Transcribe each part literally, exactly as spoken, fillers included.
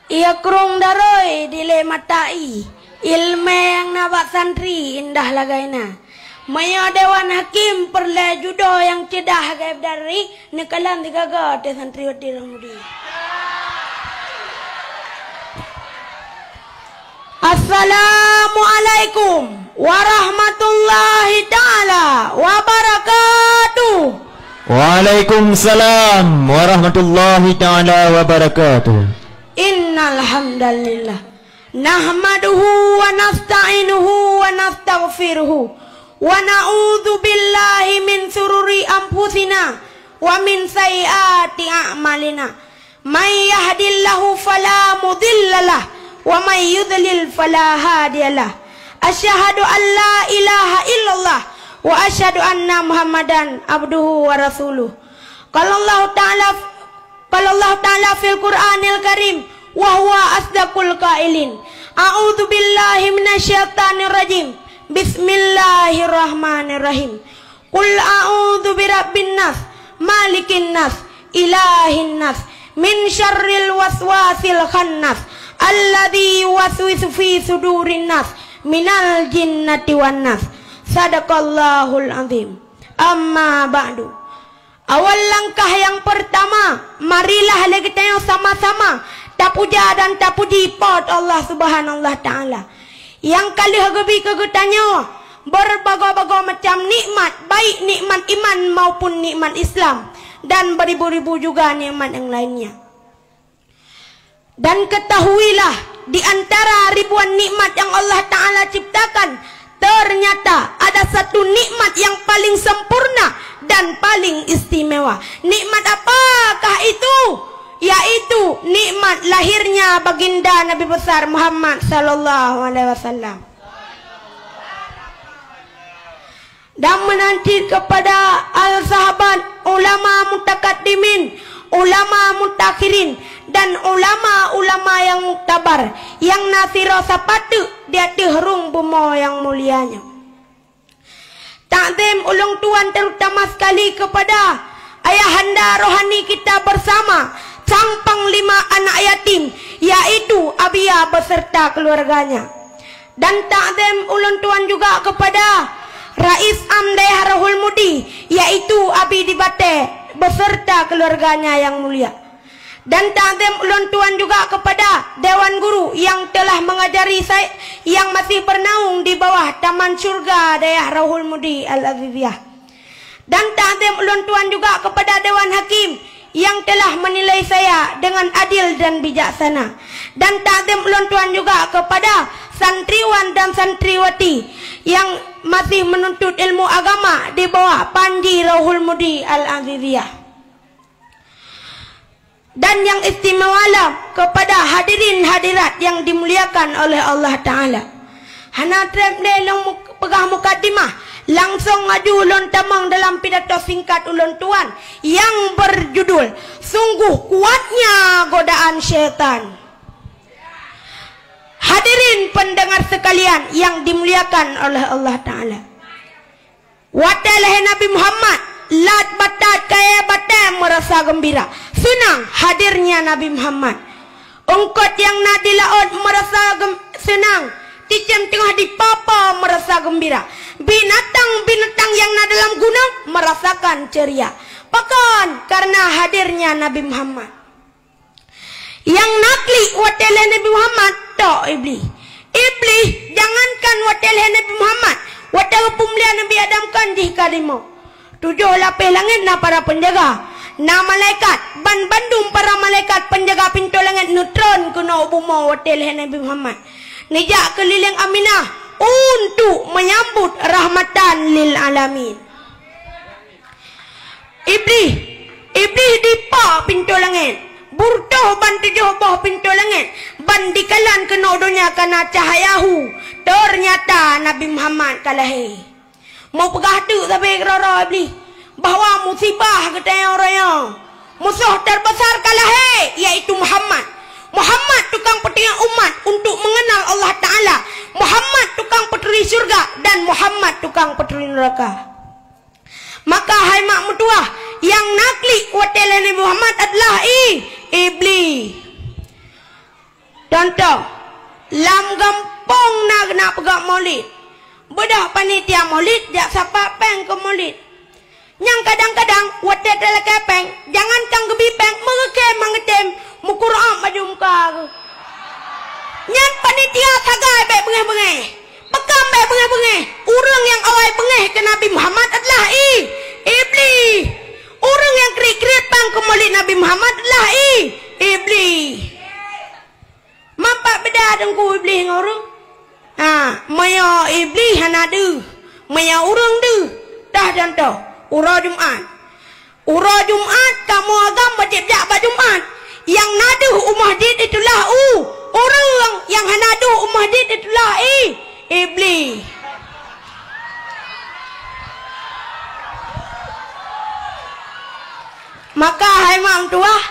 Ia krong daroi dilée mata ie, iéleumé nyang na bak santri indah lagée na. Meunyoe dewan hakém peureulée judoe nyang ceudah lagée Bidadari, neukalon sigaga teuh santriwati Rohmudi. Assalamualaikum warahmatullahi taala wabarakatuh. Waalaikumsalam warahmatullahi taala wabarakatuh. Innal hamdalillah. Nahmaduhu wa nasta'inuhu wa nastaghfiruhu. Wa na'udzu billahi min syururi anfusina wa min sayyiati a'malina. May yahdillahu fala mudhillalah, wa may yudlil fala hadiyalah. Asyhadu an la ilaha illallah wa asyhadu anna Muhammadan abduhu wa rasuluh. Qala Allahu ta'ala, qala Allahu ta'ala fil Qur'anil Karim, wa huwa asdaqul qailin. A'udzu billahi minasy syaithanir rajim. Bismillahirrahmanirrahim. Qul a'udzu birabbin nas, malikin nas, ilahin nas, min syarril waswasil khannas, alladzi yuwaswisu fi sudurin nas, minal jinnati wan nas. Sadaqallahul azim. Amma ba'du. Awal langkah nyang peurtama, marilah lé geutanyoe sama-sama tapuja dan tapuji Po teu Allah Subhanahu wa Ta'ala. Nyang ka lheueh geubi keu geutanyoe beureubagoe-bagoe macam nikmat, baik nikmat iman maupun nikmat Islam, dan beribu-ribu juga nikmat nyang lainnya. Dan ketahuilah, di antara ribuan nikmat nyang Allah Ta'ala ciptakan, ternyata ada satu nikmat yang paling sempurna dan paling istimewa. Nikmat apakah itu? Yaitu nikmat lahirnya Baginda Nabi Besar Muhammad sallallahu alaihi wasallam. Dan meunan cit keupada al-sahabat, ulama mutakaddimin, ulama mutakhirin, dan ulama-ulama nyang muktabar, nyang na sidroe sapat teuk di ateueh rhueng bumoe nyang mulia nyoe. Takzim ulôn tuan terutama sekali kepada ayahanda rohani kita bersama, sang panglima anak yatim, yaitu Abia beserta keluarganya. Dan takzim ulôn tuan juga kepada Rais Am Dayah Rohul Mudi, yaitu Abi di Batée beserta keluarganya yang mulia. Dan takzim ulôn tuan juga kepada Dewan Guru yang telah mengajari saya, yang masih bernaung di bawah Taman Syurga Dayah Rohul Mudi Al-Aziziyah. Dan takzim ulôn tuan juga kepada Dewan Hakim yang telah menilai saya dengan adil dan bijaksana. Dan takzim ulôn tuan juga kepada santriwan dan santriwati yang masih menuntut ilmu agama di bawah panji Rohul Mudi Al-Aziziyah. Dan yang istimewa lom kepada hadirin hadirat yang dimuliakan oleh Allah Ta'ala. Hana treb lé lôn mu-, peugah mukadimah, langsung aju ulôn tamong dalam pidato singkat ulôn tuan yang berjudul Sungguh Kuatnya Godaan Syaitan. Hadirin pendengar sekalian yang dimuliakan oleh Allah Ta'ala. Watée lahé Nabi Muhammad, lat batat kayée batée meurasa geumbira, seunang hadirnya Nabi Muhammad. Eungkot nyang na di laôt meurasa gem-, seunang, cicém teungoh di papa meurasa geumbira, binatang-binatang nyang na dalam gunong meurasakan ceuria. Pakon? Kareuna hadirnya Nabi Muhammad. Nyang na klik watée lhée Nabi Muhammad, tok Iblih. Iblih, jangankan watée lhée Nabi Muhammad, watée geupeumulia Nabi Adam kon jih ka rimong. Tujoh lapéh langét na para peunjaga, na malaikat, ban bandum para malaikat peunjaga pintoe langét neutron keunoe u bumoe watée lhée Nabi Muhammad. Neujak keulileng Aminah untuk menyambut rahmatan lil alamin. Iblih, Iblih dipa pintoe langét, beureutoh ban tujoh boh pintoe langét, ban dikalon keunoe donya kana cahaya hu, ternyata Nabi Muhammad ka lahé. Meupeugah teuk sabe keudroe-droe Iblih bahwa musibah geutanyoe uroe nyoe, musoh terbesar ka lahé, yaitu Muhammad. Muhammad tukang peuteungoh umat untuk mengenal Allah Ta'ala. Muhammad tukang peuturi syurga dan Muhammad tukang peuturi neuraka. Maka hai mak meutuwah, nyang na klik watée lhée Nabi Muhammad adalah i-, Iblih. Contoh, lam gampông na geunak peugah Maulid. Beudôh panitia Maulid jak sapat péng keu Maulid. Nyang kadang-kadang watée talakée péng, jangankan geubi péng, meureuké mangeutém, meukureueng baju muka geuh. Nyan panitia sagai bék beungéh-beungéh. Pakon bék beungéh-beungéh? Ureuëng nyang awai beungéh keu Nabi Muhammad adalah i, Iblih. Ureuëng nyang kriet-kriet péng keu Maulid Nabi Muhammad adalah i, Iblih. Manfaat beda Teungku Iblih ngon ureuëng? Ha, meunyoe Iblih hana deuh, meunyoe ureuëng deuh, dah contoh, uroe Jumat. Uroe Jumat kamoe agam wajéb jak bak Jumat. Nyang na deuh u masjid itulah u, ureuëng nyang hana deuh u masjid itulah i, Iblih. Maka hai mak meutuwah,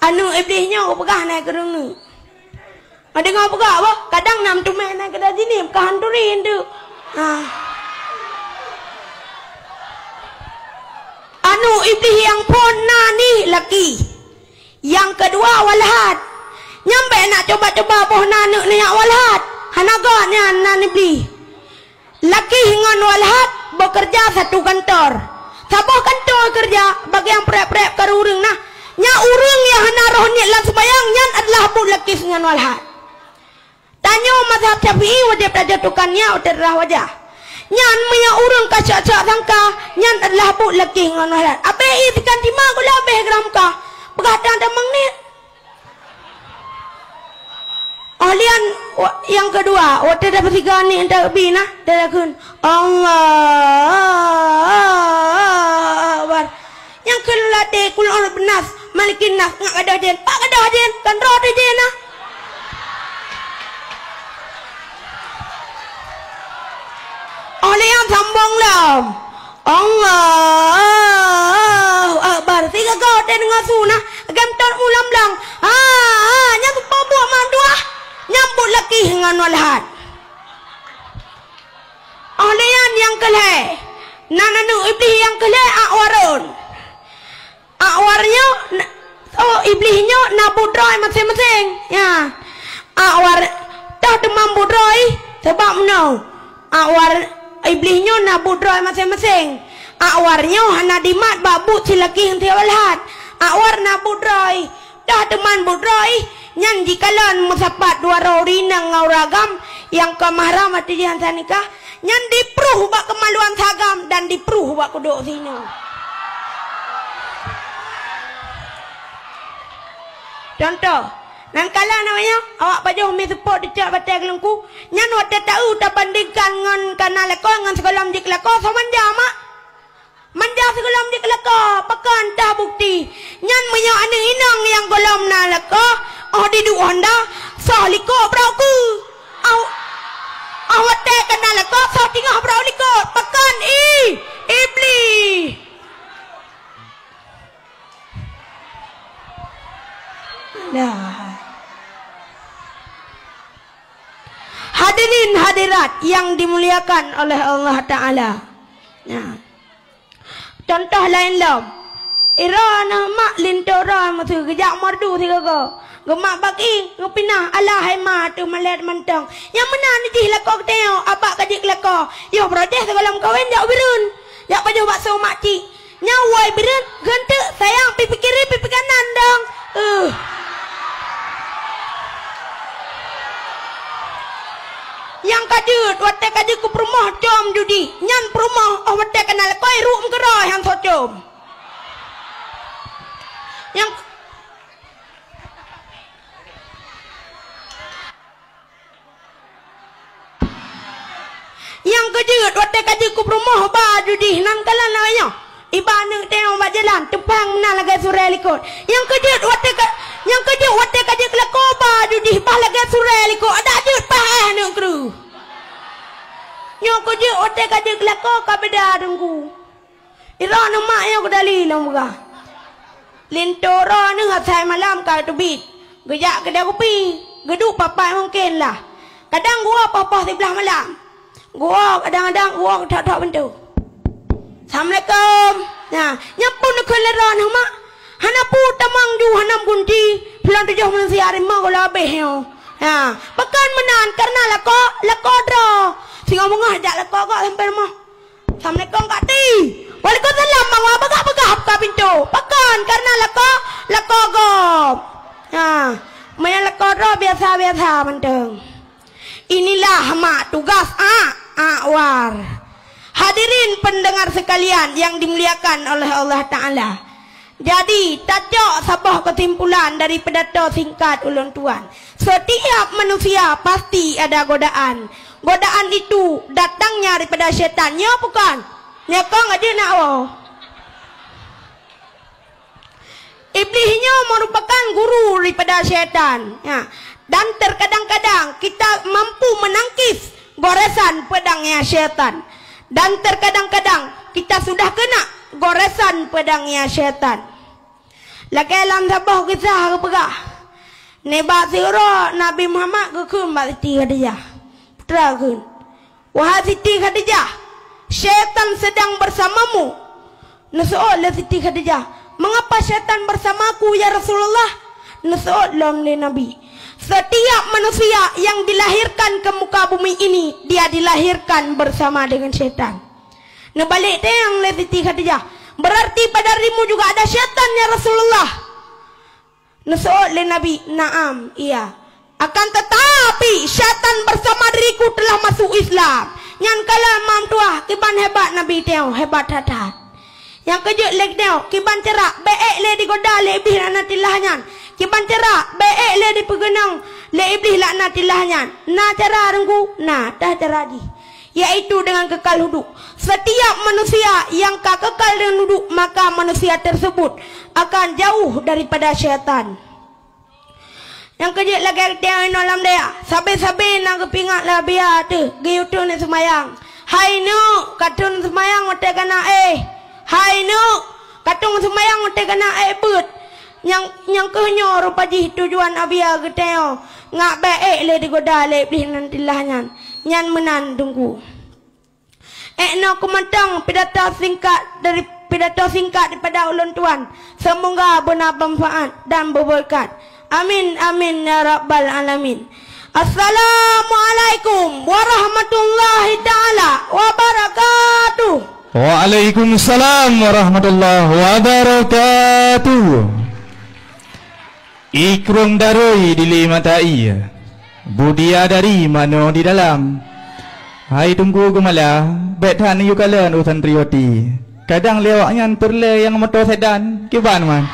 aneuëk Iblih nyoe kupeugah na keureueng neuk. Meundeungoe peugah boh, kadang nam teumé na keudroe jinih, ka han turi eunteuk. Ha. Aneuëk Iblih nyang phon na nih laki. Nyang keudua walhat. Nyan bék nak cuba-cuba boh na aneuëk nyak walhat. Hana göt nyan nan Iblih. Laki ngon walhat beukeureuja satu kantor. Saboh kantor keureuja, bagi nyang prép-prép karu ureuëng nah. Nyan ureuëng nyang hana roh niet lam seumayang, nyan adalah buet laki ngon walhat. Tanyoe mazhab Syafi'i wajéb tajatuhkan nyak u teurah wajah. Nyan meunyoe ureuëng ka cok-cok sangka, nyan adalah buet laki ngon walhat. Abéh i sikan cima gula abéh geurah muka. Peugah tan tamong niet. Oh lian, wa-, nyang keudua, watée tapeusigoe aneuëk takbir na, takheun, "Allahu Akbar." Nyang kheun latée, "Qul a'udzu birabbin nas, malikin nas," ngat gadôh jén, pat gadôh jén, kan droe teuh jén na. Oh lian sambong lom. Allahu Akbar. Sigoe-goe teudeungoe su na, lagée meutot ulam blang. Ha, ha, nyan seupôt buet mandua. Nyan buet laki ngon walhat. Oh lheueh nyan nyang keu lhée. Nan aneuëk Iblih nyang keu lhée Akwarun. Akwar nyoe na, oh, Iblih nyoe na buet droe maséng-maséng. Ya. Akwar toh teuma buet droe, sabab meunoe. Akwar Iblih nyoe na buet droe maséng-maséng. Akwar nyoe hana dimat bak buet si laki ngon si walhat. Akwar na buet droe, toh teuma buet droe, nyan jikalon meusapat dua droe ureuëng inong ngon ureuëng agam nyang ka mahram ateueh jihan sa nikah. Nyan dipruh bak keumaluan si agam dan dipruh bak kudok si inong. Contoh, nan kala namanya awak pajoh mi seupôt teucok batée geulungku, nyan watée taeu tabandingkan ngon kana lakoe ngon sigohlom jeuet keu lakoe, soe manja mak. Manja sigohlom jeuet keu lakoe, pakon teuh bukeuti. Nyan meunyoe aneuëk inong nyang gohlom na lakoe, óh diduek honda, soh likot brok keue. Óh, óh watée ka na lakoe, soh teungoh brok likot. Pakon i, Iblih. Nah. Hadirin hadirat yang dimuliakan oleh Allah Ta'ala. Nah. Contoh laén lom. Ira na mak linto droe meusu geujak merdu sigoe-goe. Geumat bak ié, geupinah alah hai ma teuh malèe mantong. Nyang meunan jih lakoe geutanyoe, abak ka jeuet keu lakoe. Yoh broh deh sigohlom kawen jak u Bireuen. Jak pajoh bakso mak cik. Nyan woe Bireuen, geunteuk sayang pih pikiri pih pikanan dong. Eh. Nyang ka jeuet, watée ka jeuet keu peurumoh com judi. Nyan peurumoh, óh watée ka na lakoe ruek meukeuroi han soe com. Nyang, nyang ka jeuet, watée ka jeuet keu peurumoh ba judi, nan kalon awaknyoe. Iba aneuëk teuh bak jalan, teupang meunan lagée surée likot. Nyang ka jeuet watée ka, nyang ka jeuet watée ka jeuet keu lakoe ba judi, bah lagée surée likot, adak jeuet bah éh aneuëk kreueh. Nyoe ka jeuet watée ka jeuet keu lakoe ka beda deungku. Ira neu mak nyoe keudali lom peugah. Linto droe neuh asai malam ka teubiet. Geujak keudè kupi, geuduek papat mungken lah. Kadang geuwoe poh-poh siblaih malam. Geuwoe kadang-kadang geuwoe geuthok-thok pintoe. "Assalamualaikum." Nah, nyan phon neukheun lé droe neuh mak. Hana peue tamong ju hana meugunti, pulang tujoh manusia rimong goh lom abéh nyoe. Ha, pakon meunan? Karena lakoe, lakoe droe. Singoh beungoh jak lakoe gob sampoe rumoh. "Assalamualaikum, Kak Ti." "Waalaikumsalam, Bang Wa." Peugah-peugah buka pintoe. Pakon? Karena lakoe, lakoe gob. Ha, meunyoe lakoe droe biasa-biasa mantong. Inilah mak tugas ak, ak war. Hadirin pendengar sekalian yang dimuliakan oleh Allah Taala. Jadi, tacok saboh kesimpulan dari pidato singkat ulôn tuan. Setiap manusia pasti ada godaan. Godaan itu datangnya daripada syaitan. Nyo bukan? Nyo kong aja nak woe. Iblih nyoe merupakan guru daripada syaitan. Ya. Dan terkadang-kadang kita mampu menangkis goresan pedangnya syaitan. Dan terkadang-kadang kita sudah kena goresan pedangnya syaitan. Lagèe lam saboh kisah geupeugah, nibak siuroe Nabi Muhammad geukheun bak Siti Khadijah. Peue geukheun? "Wahai Siti Khadijah, syaitan sedang bersamamu." Neuseuôt lé Siti Khadijah, "Mengapa syaitan bersamaku, ya Rasulullah?" Neuseuôt lom lé Nabi, "Setiap manusia yang dilahirkan ke muka bumi ini, dia dilahirkan bersama dengan syaitan." Neubalek teuk lé Siti Khadijah, "Berarti pada dirimu juga ada syaitan, ya Rasulullah?" Neuseuôt lé Nabi, "Naam, iya. Akan tetapi, syaitan bersama diriku telah masuk Islam." Nyan kalon mam tuah, kiban hebat Nabi teuh, hebat that-that. Nyang keujeuet lé teuh, kiban cara, bèk ék lé digoda lé Iblih laknatillah nyan. Kiban cara, bèk ék lé dipeugeunong lé Iblih laknatillah nyan. Na cara Teungku, na, tah cara jih. Yaitu dengan kekal wudhu. Setiap manusia yang ka kekal dengan wudhu, maka manusia tersebut akan jauh daripada syaitan. Nyang keujeuet lagèe teuh inoe lam dayah, sabe-sabe na geupeuingat lé Abiya teuh, geuyue teuh neuk seumayang. "Hai neuk, ka teuh neuk seumayang watèe kana éh. Hai neuk, ka teuh neuk seumayang watèe kana éh beuet." Nyang, nyang kheueh nyoe rupa jih tujuan Abiya geutanyoe, ngat bèk ék lé digoda lé Iblih laknatillah nyan. Nyan meunan Teungku. Ék noe keuh mantong pidato singkat dari, pidato singkat daripada ulôn tuan. Semoga beuna manfaat dan berberkat. Amin, amin, ya rabbal alamin. Assalamualaikum warahmatullahi taala wabarakatuh. Waalaikumsalam warahmatullahi wabarakatuh. Ikrong daroi di lé mata ie, budia dari manoe di dalam. Hai Teungku Geumala, bèk that neuyue kalon u santriwati. Kadang lé awaknyan peureulèe nyang moto sedan, kiban man.